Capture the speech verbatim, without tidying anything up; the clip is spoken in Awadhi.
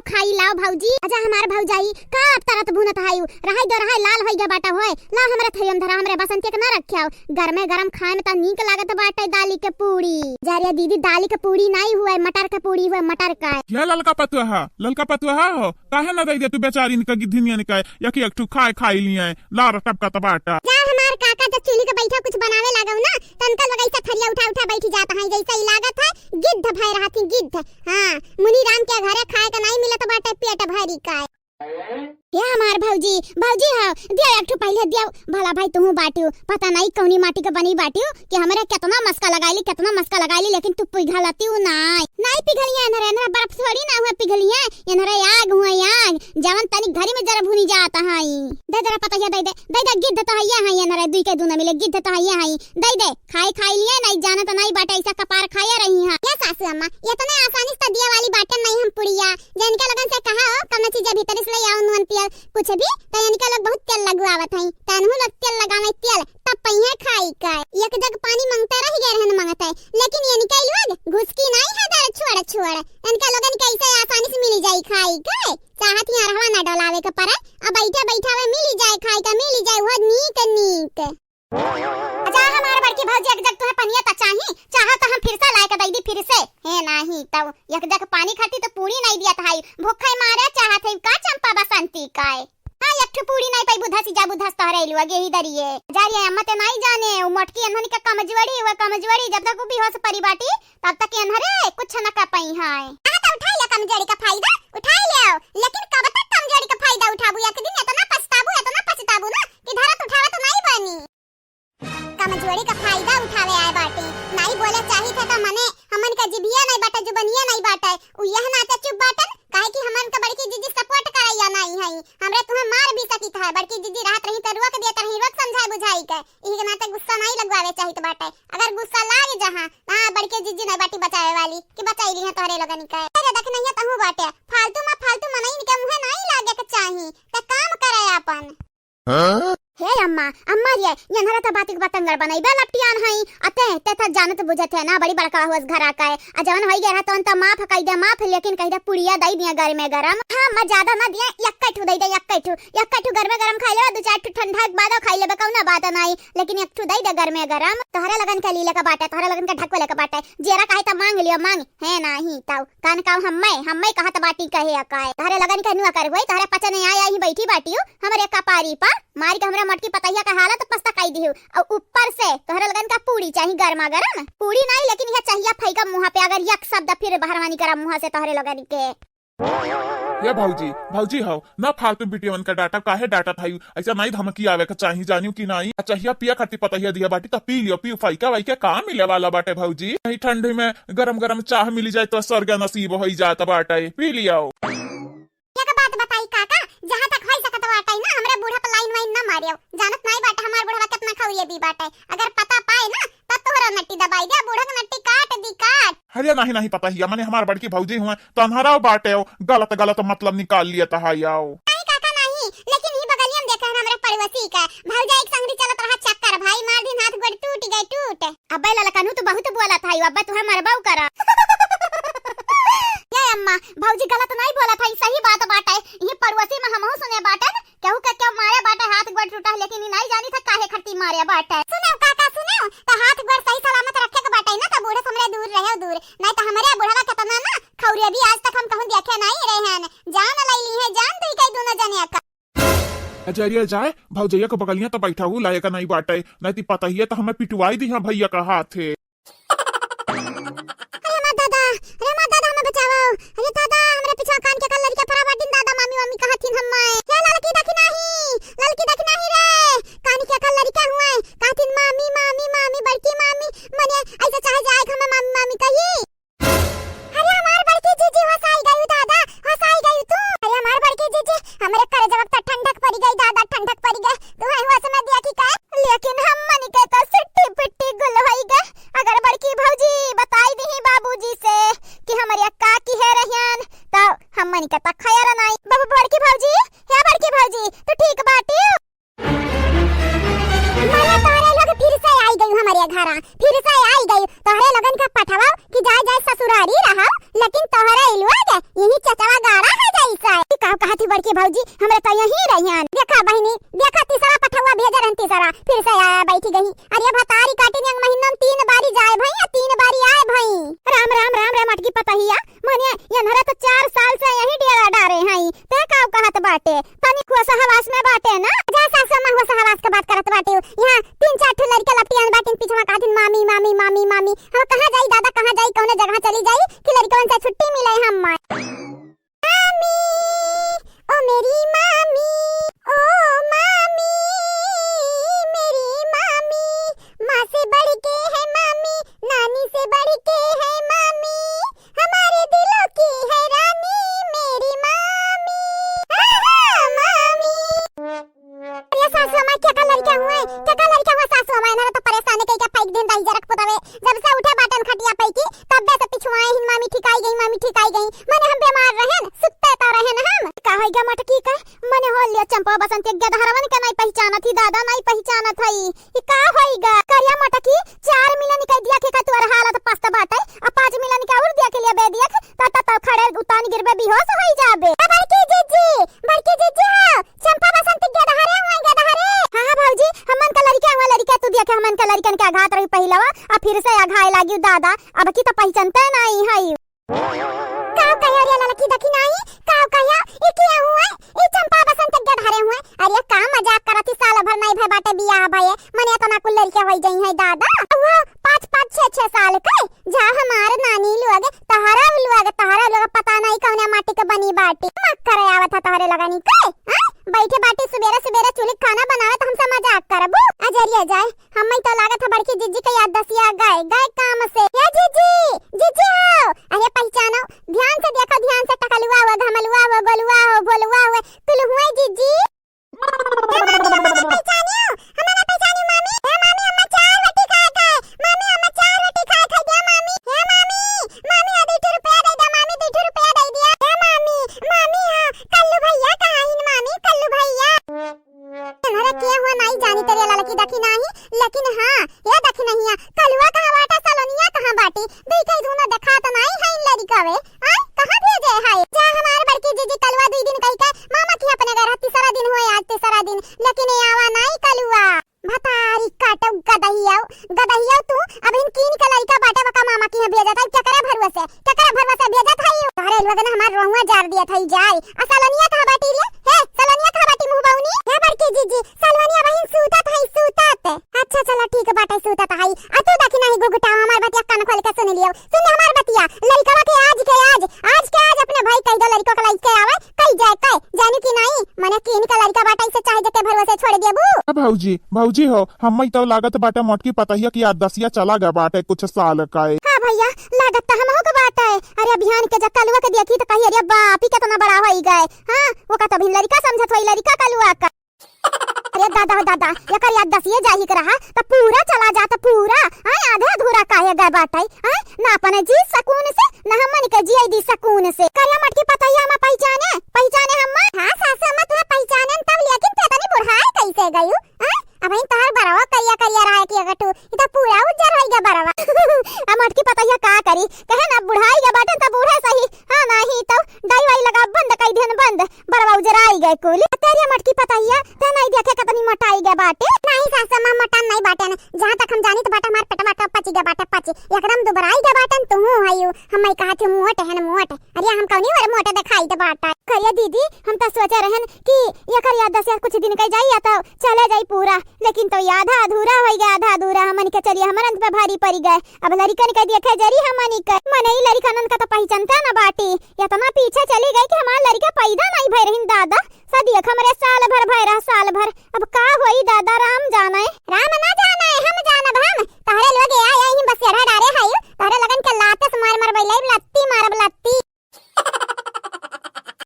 खाई लाओ भौजी। अच्छा हमार भौजाई, का अब तरत भुनत हायू? रहाई दो, रहाई लाल होई गया बाटा होए। लाओ हमरे थरियम धरा, हमरे बसंती के ना रख्याओ। गरमे गरम खाए में त नीक लागत बाटे दाली के पूड़ी। जा रे दीदी, दाली के पूड़ी नाई हुए, मटर के पूड़ी हुए, मटर का। या ललका पतुआ, ललका पतुआ हो, काहे ना दे दे तू बेचारी इनका गिद्धिनिया निकाय, या कि एक ठू खाए खाई लिया है, लार टपका त बाटा। जा हमार काका जब चूल्ही के बैठा कुछ बनावे लागव ना, त उनका लोग ऐसा थरिया उठा उठा बैठी जात हैं, जैसे ही लागत है गिद्ध भय रहत ही गिद्ध। हाँ, मुनि राम के घरे खाए के नहीं मिलत बाटे पेट भरी का। हे हमार भौजी, भौजी हो, दियो एक ठो पहिले दियो। भला भाई तुहू बाटियो, पता नहीं कौनी माटी के बनी बाटियो कि हमरे केतना मस्का लगाइली, केतना मस्का लगाइली, लेकिन तू पिघलतियो नाई। नाई पिघलिया एनरे, एनरे बर्फ थोड़ी ना हुए पिघलिया, एनरे आग हुए आग, जवन तनी घरी में जरा भुनी जात हई। दे जरा पतहिया दे दे, दे दे, गिद्ध तो हइया हई एनरे, दुई के दू न मिले, गिद्ध तो हइया हई, दे दे। खाई खाई लिया, नाई जानत नाई बाटे, ऐसा कपार खाया रही है। ये सासू अम्मा, इतने आसानी से तो दिया वाली बाटे नहीं हम पुड़िया, जनिका लोगन से कहा हो, कम चीज भीतर से ले आओ नून पियल, कुछ भी, तो इनका लोग बहुत तेल लगवावत हैं, तनहु लोग तेल लगावे तेल, तब पहिए खाई का। एक जग पानी मांगते रह गए रहन मांगते, लेकिन इनका लोग घुसकी नहीं है दर छोड़ छोड़, इनका लोगन कैसे आसानी से मिली जाई खाई का, चाहत ही अरहवा ना डोलावे के पड़े, अब बैठे बैठा हुए मिली जाए खाई का, मिली जाए वो नीक नीक। अच्छा, हमार बड़की भौजी, एक जग तुहे पनिया त चाही, चाहा त हम फिर से लाए के दई दी, फिर से। हे नाही, तब एक जग पानी खाती त पूरी नहीं दिया थाई, भूखे मारे चाहत है, का चंपा बसंती काय? हाँ, एक ठो पूरी नहीं पाई, बुधा सी जा, बुधा सी तोहरे इलुआ गेही दरिये। जा रे अम्मा ते नहीं जाने, वो मोटकी अनहनी का कमजोरी, वो कमजोरी, जब तक वो बेहोश परी बाटी, तब तक अनहरे कुछ न कर पाई है। हाँ, तो उठाई ले कमजोरी का फायदा, उठाई ले आओ, लेकिन कब तक कमजोरी का फायदा उठाबू? एक दिन इतना पछताबू, इतना पछताबू ना कि धरत उठावत नहीं बनी। कमजोरी का फायदा उठावे आए बाटे। नाई बोले चाहित है त मने हमन का जिभिया नाई बाटे, जुबनिया नाई बाटे। उ यह नाते चुप बाटन, काहे कि हमन का बड़की जीजी support करैया नाई है। हमरे तुहे मार भी सकित है। बड़की जीजी रहत रही त रोक दियत रही, रोक समझाए बुझाई के। इही के नाते गुस्सा नाई लगवावे चाहित बाटे। अगर गुस्सा लाग जहाँ, हाँ, बड़की जीजी नाई बाटी बचावे वाली कि बचाई ली है तोहरे लोगन के। अरे देख नहीं तहू बाटे, फालतू में फालतू मनई के मुँहे नाई लागे के चाही। त काम करे आपन। हाँ? हे अम्मा, अम्मा रे, यनहरा त बातिक बतंगड़ बनइबे लपटियान हई। अते, ते त जानत बुझत है ना, बड़ी बड़का हुअस घरा का है। आ जवन होई गया रहा, तवन त माफ कई दे, माफ, लेकिन कही दे पुड़िया दई दिया गरमे गरम। हाँ, अम्मा ज्यादा ना दिया, यक्का ठू दई दे, यक्का ठू, यक्का ठू गरमे गरम खाई लेबे, दू चार ठू ठंडा के बाद खाई लेबे, कौनो बात नाई, लेकिन एक ठू दई दे गरमे गरम। तोहरे लगन के लीले का बाटे, तोहरे लगन के ढकवले का बाटे, जेरा काहे त मांग लियो, मांग, है नाही, ताऊ। कान काव हम्मै, हम्मै कहत बाटी कहे अकाय। तहरे लगन के नुआ कर होई, तहरे पचने आय आय ही बैठी बाटियो, हमरे कपारी पा, मारी के हमरा मोटकी पतैया के हालत पस्ता कई दिहु। अउ ऊपर से तोहरे लगन का पूड़ी चाही गरमा गरम। पूड़ी नाई, लेकिन यह चाहिया फैका मुँहा पे, अगर यक शब्द फिर बहरवानी करम मुँहा से तोहरे लगन के। ये भौजी, भौजी हो, ना फालतू बिटियवन के डांटा, काहे डांटत हयू? ऐसा नाई धमकी आवे के चाही, जानियो कि नाई? आ चाहिया पिया खातिर पतैया दिया बाटी, त पी लियो, पियो, फैका वैका का मिले वाला बाटे भौजी? यही ठंडी में गरम गरम चाह मिली जाए तो स्वर्ग नसीब होई जात बाटे। पी लियो। एक बात बताई काका, जहाँ तक होई सकत बाटे ना, हमरे बूढ़ा पर लाइन वाइन ना मारियो। जानत नाई बाटे हमार बूढ़वा कितना खौरिया दी बाटे। अगर पता पाए ना, तब तोहरा नट्टी दबाई दे, बूढ़ा के नट्टी काट दी, काट। अरे नाही, नाही पता हिया, मने हमार बड़की भौजी हुए, तो अन्हरा बाटे हो, गलत गलत मतलब निकाल लिया तहा आओ। नाही काका नाही, लेकिन ही बगलिया में देखे हैं हमरे पड़ोसी का, भौजाई के संगरी चलत रहा चक्कर, भाई मार दिन हाथ गोड़ टूट गए, टूट। अबे ललकनू, तू बहुत बोलत हई, अबे तुहे मरबऊ करा। ये अम्मा, भौजी गलत नहीं बोलत हई, सही बात बाटे। ये पड़ोसी में हमहू सुने बाटन, केहू के केहू मारे बाटे, हाथ गोड़ टूटा, लेकिन ई नहीं जानी था काहे खट्टी मारे बाटे। सुनो काका, सुनो, तो हाथ गोड़ सही सलामत रखे के बाटे ना, तो बूढ़े से हमरे दूर रहे, दूर। नहीं तो हमरे बुढ़वा केतना ना खौरे भी, आज तक हम कहूँ देखे नहीं रहे हैं। जान लई ली है, जान दुई कई दोनों जने का। अजरिया जाए, भौजैया के बगलिया तो बैठा हूँ लायक नहीं बाटे, नहीं ती पता ही है तो हमें पिटवाई दी है भैया का हाथ है। अरे हमार दादा, अरे हमार दादा, हमें बचाओ। अरे दादा, हमरे पीछा कान के कल लड़का परा बाटिन दादा, मामी, मामी कहत हिन हम्मे। हे ललकी देखी नाही, ललकी देखी नाही रे। कान के कल लड़का हुए, कहत हिन मामी, मामी, मामी, बड़की मामी, मने ऐसे चाहे जाए हमें मामी, मामी कही। अरे हमार बड़की जीजी हंसाई गई दादा, हंसाई गई तू। अरे हमार बड़की जीजी, हमरे करेजवा त ठंडक पड़ी गई दादा, ठंडक पड़ी गई। तू है हुआ समय दिया कि का? लेकिन हमनी के तो सिट्टी पिट्टी गुल होई गए। अगर बड़की भौजी बताई दी बाबूजी से कि हमरे काकी है रहियन, तो हमनी के त खैर नाई। बाबू बड़की भौजी, हे बड़की भौजी, तू ठीक बाटी? मारे तोहरे लोग फिर से आई गई हमरे घरा, फिर से आई गई। तोहरे लोगन का पठवाओ कि जाए जाए ससुरारी रहो, लेकिन तोहरे लोग यही चचवा गाड़ा है जाए। कहत ही बड़की भौजी, हमरे तो यहीं रहियन। देखा बहिनी, देखा तीसरा पठौआ भेजे रहन, तीसरा, फिर से आया बैठी गई। अरे भतारी काटिन एक महीना में तीन बारी जाए भई, या तीन बारी आए भई। राम, राम, राम रे मटकी पतहिया, मने एन्हरा तो चार साल से यहीं डेरा डारे हई, ते काउ कहत बाटे? तनी होस हवास में बाटे ना। जा सासु अम्मा, होस हवास के बात करत बाटे। यहाँ तीन चार ठो लड़के लपटियान बाटिन, पिछवा कहतिन, "मामी, मामी, मामी, मामी।" हम कहाँ जाई दादा, कहाँ जाई, कौने जगह चली जाई कि लड़कवन से छुट्टी मिले हम माई। मामी, ओ मेरी मामी, ओ मामी, मेरी मामी, माँ से बढ़ के है मामी, नानी से बढ़ के है मामी, हमारे दिलों की है रानी मेरी मामी। आहा, मामी। अरे सासू अम्मा, केका लड़का हुए, केका लड़का हुए सासू अम्मा, इन्हरा तो परेशान कइके फेंक दिन दही जरक पुतवे। जब से उठे बाटन खटिया पैकी, तब्बे से पिछुआए हिन, "मामी ठिकाई गई, मामी ठिकाई गई।" मने हम बीमार रहेन, सुत्ते तो रहेन हम। का होइगा मटकी का? मने होलिया चंपा बसंती गदहरवन के नाई पहिचानत ही दादा, नाई पहिचानत हई। ई का होइगा? करिया मटकी, चार मिलन कइ दिया के का तोर हालत पस्त बाटे, आ पाँच मिलन के और दिया के लिए बे दिया, त, त, त खड़े उतान गिरबे, बेहोश होई जाबे। ए बड़की जीजी, बड़की जीजी हो, चंपा बसंती गदहरे हुए, गदहरे। हाँ, हाँ भौजी, हमन का लड़का हुआ, लड़का तू दिया के हमन का लड़कन के आघात रही पहिलवा, आ फिर से आघाए लागी दादा, अब की तो पहिचनते नाई हई। काउ कह्यो रे ललकी दखिनाही, काउ कह्यो, ई किया हुए, ई चंपा बसंत के धरे हुए। अरे का मजाक करत ही, साल भर नाई भय बाटे बियाह भये, मने एतना कुल लड़के होई जई है दादा। वो पाँच पाँच छह छह साल के, जा हमार नानी लोग, तहरा लोग, तहरा लोग पता नाई कौने माटी के बनी बाटी। मक्कर आवत है तहरे लगनी के, हाँ? बैठे बाटी सुबेरे सुबेरे चूल्ही खाना बनावे त हमसे मजाक करबू? अजरिया जाए, हम्मई तो लागत है बड़की जीजी के याद दसिया गए, गए काम से। ए जीजी, जीजी हो, अरे पहिचानो, ध्यान से देखो, ध्यान से, टकलुआ हो, घमलुआ हो, गोलुआ हो, भोलुआ हो, तुलहुआ जीजी। ए मामी, हमें ना पहिचानियो, हमें ना पहिचानियो मामी। ए मामी, हमें चार रोटी खाए खाए, मामी, हमें चार रोटी खाए खाए दे मामी। ए मामी, मामी, आ दुई ठो रुपया दे दे मामी, दुई ठो रुपया दे दिया। ए मामी, मामी, हाँ, कल्लू भैया कहाँ हिन मामी, कल्लू भैया? तोहरा के हुआ नाई जानी तेरे ललकी दखिनाही, लेकिन हाँ, ए दखिनहिया, कलुआ कहाँ बाटा, सलोनिया कहाँ बाटी? दुई कई दूनो देखात नाई है इन लड़िकवे। आय, कहाँ भेजे है? जा हमार बड़की जीजी कलुआ दुई दिन कही के मामा की अपने घर, तीसरा दिन हुए आज, तीसरा दिन, लेकिन ए आवा नाई कलुआ। भतारी काटो गदहियाओ, गदहियाओ तू, अब इन कीन के लड़िका बाटे बका मामा की यहाँ भेजत है, केकरे भरोसे? केकरा भरवा से भेजत हई? तोहरे लोगन हमार रोहुआ जार दियत हई जाई। आ सलोनिया कहाँ बाटी रे? हे, सलोनिया कहाँ बाटी मुँह बउनी? हे बड़की जीजी, सलोनिया बहिन सूतत हई, सूतत। अच्छा, चला ठीक बाटे, सूतत हई। आ तू देखी नाही घुघुटावा, हमार बतिया कान खोल के सुन लियो। सुन हमार बतिया, लड़िकवा के आज के आज, आज के आज अपने भाई कह दो लड़िकवा के लइके आवे, कई जाए कई, जानी कि नाही? मने कीन के लड़िका बाटे, इसे चाहे जेके भरोसे छोड़ देबू। ए भौजी, भौजी हो, हम्मई तो लागत बाटे मोटकी पतहिया की आदसिया चला गया बाटे कुछ साल का। हाँ भैया, लागत त हमहू के बाटे। अरे अभियान के जब कलुआ के देखी त कही, "अरे बाप, ई केतना बड़ा होई गए।" हाँ, ओका त अभी लड़िका समझत होई, लड़िका कलुआ का। अरे दादा हो दादा, एकर याद दसिए जाही के रहा त पूरा चला जात, पूरा। हाँ, आधा अधूरा काहे गए बाटे? हाँ, ना अपने जी सकून से, ना हमन के जिए दी सकून से। करिया मटकी पतहिया हमा पहिचाने, पहिचाने हमा? हाँ सासू अम्मा, तुहे पहिचाने तब, लेकिन ते तनी बुढ़ाए कैसे गयू? हाँ? अबहिन तोहर बरवा करिया करिया रहा कि अगर तू, ई तो पूरा उज्जर होई गया बरवा। अब मटकी पतहिया का करी? कहे ना बुढ़ाई गया बाटन त बूढ़े सही। हाँ, नाही तो डाई वाई लगा बंद कई देन बंद। बरवा उजराई गए कुल। तेरे मटकी पतहिया, ते नाही देखे कतनी मोटाई गए बाटे। नाही सासू अम्मा, मोटा नाही बाटन। जहाँ तक हम जानी त बाटे हमार पेटवा तो पची गए बाटे, पची। एकदम दुबराई गए बाटन, तू हूँ हयू। हम कहा थी मोट है ना मोट। अरे हम कौनी ओर मोटे देखाई दे बाटा। करिया दीदी, हम तो सोचे रहन कि एकर याद दसिया कुछ दिन के जाई या तो चले जाई पूरा, लेकिन तो ये आधा अधूरा होई गए, आधा अधूरा। हमन के चलिए हमरन पे भारी पड़ी गए। अब लड़िकन के देखे जरी हमनी के, मने ई लड़िकनन का तो पहिचनता न बाटी। इतना पीछे चली गई कि हमार लड़िका पैदा नहीं भय रहिन दादा। सदिया हमरे साल भर भय रहा, साल भर। अब का होई दादा राम जाने। राम